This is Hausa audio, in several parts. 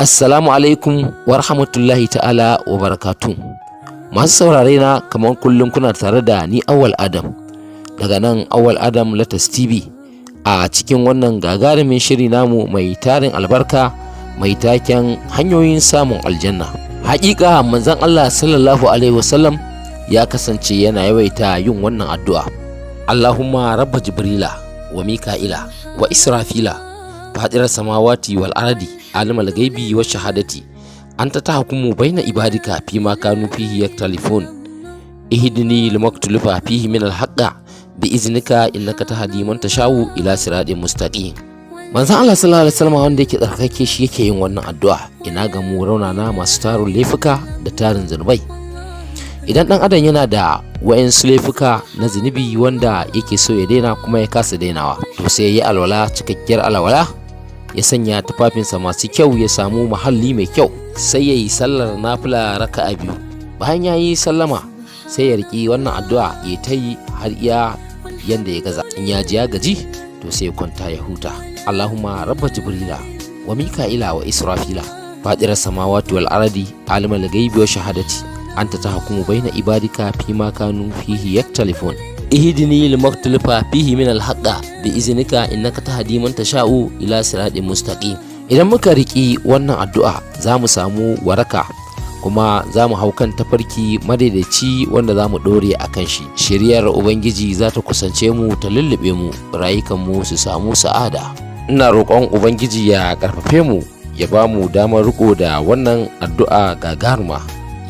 Assalamu alaikum wa rahmatullahi ta'ala wa barakatu. Masu saurare na, kamar kullum kuna tare da ni, Awal Adam, daga nan Awal Adam Latas TV, a cikin wannan gagarumin shiri namu mai tarin albarka mai taken hanyoyin samun aljanna. Hakika manzon Allah sallallahu alaihi wasallam ya kasance yana yawaita yin wannan addu'a. Allahumma rabba Jibrila wa Mika'ila wa Israfila, fadirar samawati wal ardi, alimal gaibi wa shahadati, anta tahkumu baina ibadika fi ma kanu fihi yaktalifun, ihdini limaktulifa fihi min alhaqqa bi iznika, innaka tahdi man tashawu ila siratin mustaqim. Manzon Allah sallallahu alaihi wasallam, wanda yake tsarkake, shi yake yin wannan addu'a. Ina ga mu raunana masu tarin laifuka da tarin zunubai? Idan dan adam yana da wa'insu laifuka na zunubi wanda yake so ya daina kuma ya kasa dainawa, to sai ya yi alwala, cikakkiyar alwala, ya sanya tufafinsa masu kyau, ya samu muhalli mai kyau, sai ya yi sallar nafila raka'a biyu. Bayan ya yi sallama, sai ya riƙi wannan addu'a ya ta yi har iya yanda ya gaza. In ya ji ya gaji, to sai ya kwanta ya huta. Allahumma rabba Jibrila wa Mika'ila wa Israfila, fadirar samawati wal ardi, alimal ghaibi wa shahadati, anta tahkumu baina ibadika fi ma kanu fihi yaktalifun, ihdini limaktulifa fihi min alhaqqa bi iznika, innaka tahdi man tasha'u ila siratin mustaqim. Idan muka riki wannan addu'a, za mu samu waraka kuma za mu hau kan tafarki madaidaici wanda za mu ɗore a kan shi. Shiriyar Ubangiji za ta kusance mu, ta lullube mu, rayukanmu su samu sa'ada. Ina roƙon Ubangiji ya ƙarfafe mu, ya ba mu damar riko da wannan addu'a gagaruma,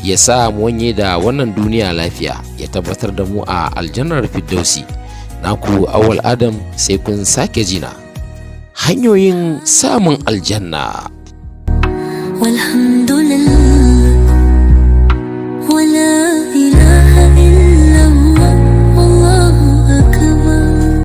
ya sa mu wanye da wannan duniya lafiya, ya tabbatar da mu a aljannar firdausi. Naku Awal Adam, sai kun sake jina. Hanyoyin samun aljanna. والحمد.